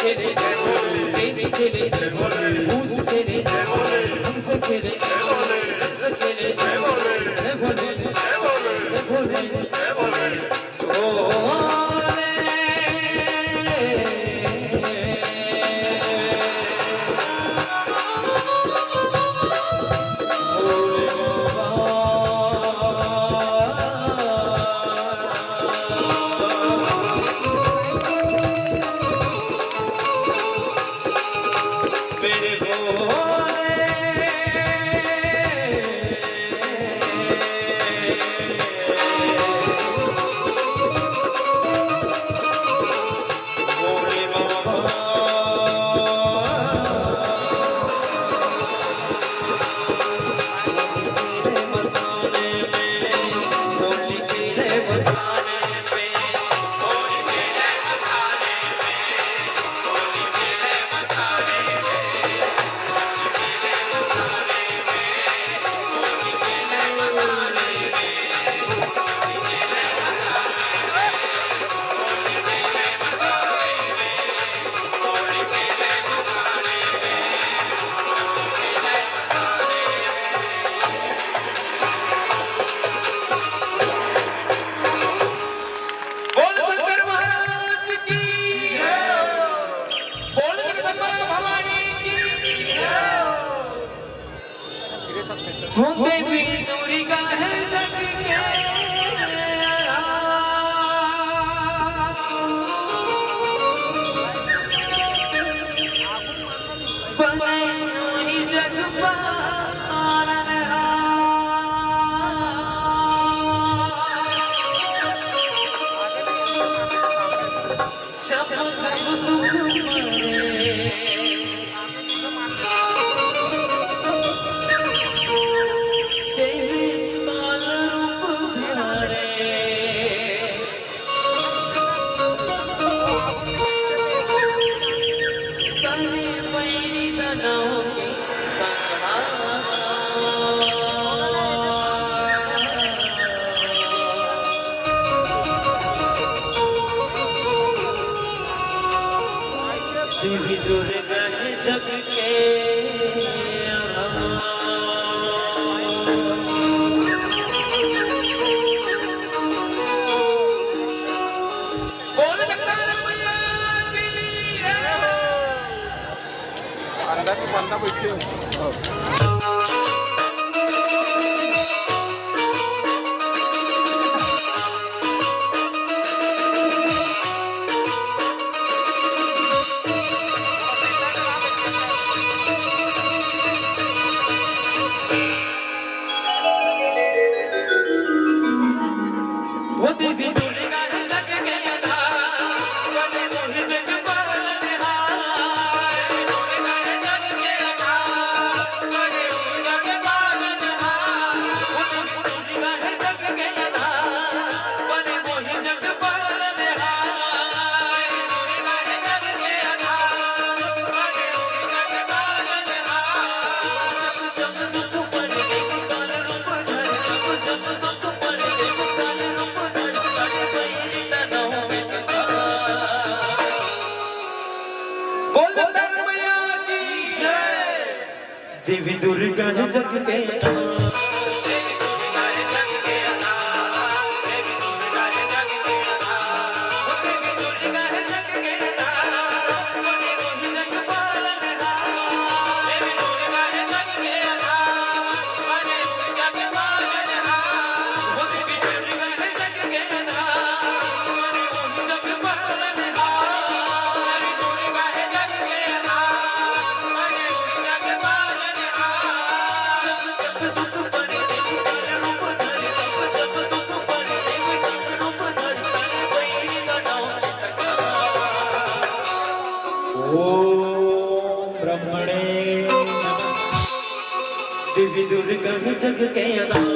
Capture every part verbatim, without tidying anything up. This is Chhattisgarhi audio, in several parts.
खेले जय भोले, देसी खेले जय भोले, भूस खेले जय भोले, हंस खेले जय भोले, हंस खेले जय भोले, जय भोले, जय भोले, जय भोले। बोल शंकर महाराज की जय। बोल जगदम्बा भवानी की जय। हो देवी दुर्गा है जग के आधार। देवी दुर्गा है जग के आधार। बोल जगदम्बा मैया की जय। अंदर में बंदा बैठे हो। वो देवी दुर्गा है जग के आधार। बोल दत्तात्रेय मैया की जय। देवी दुर्गा है जग के आधार। ओम ब्रह्मणे नमः। देवी दुर्गा है जग के आधार।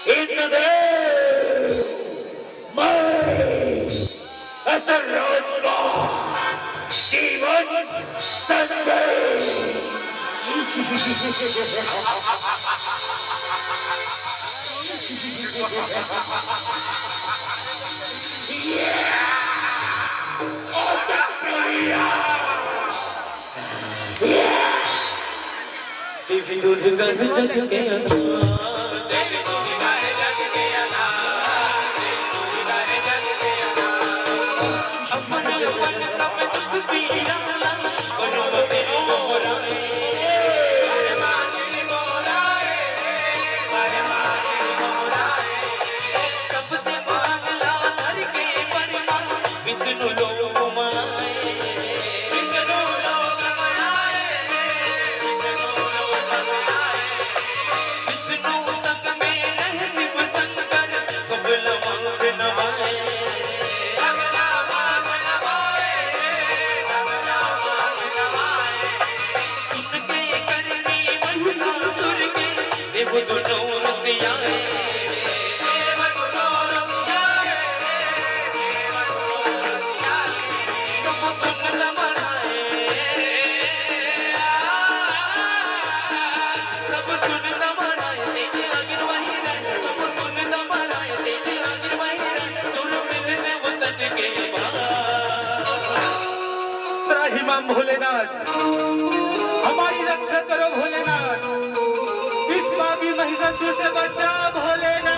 इंद्रदेव, मैं असुर राज का जीवन संजय। देवी दुर्गा जग के आधार। त्राहि मां भोलेनाथ, हमारी रक्षा करो भोलेनाथ, इस पापी महिषासुर से बचा भोलेनाथ।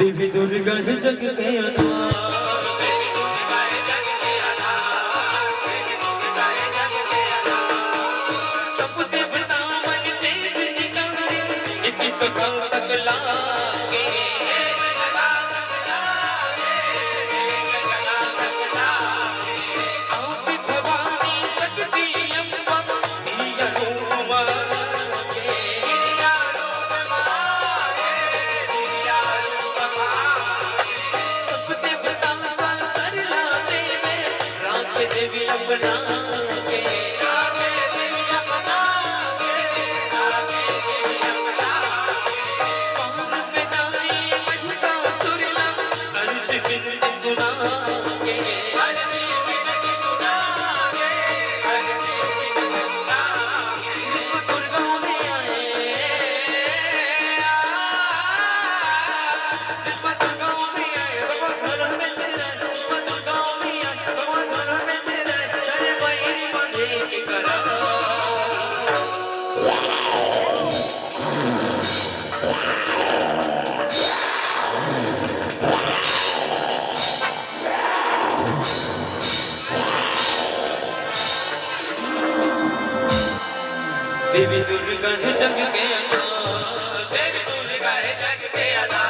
देवी दुर्गा है जग के आधार। देवी दुर्गा है जग के आधार। देवी दुर्गा है जग के आधार।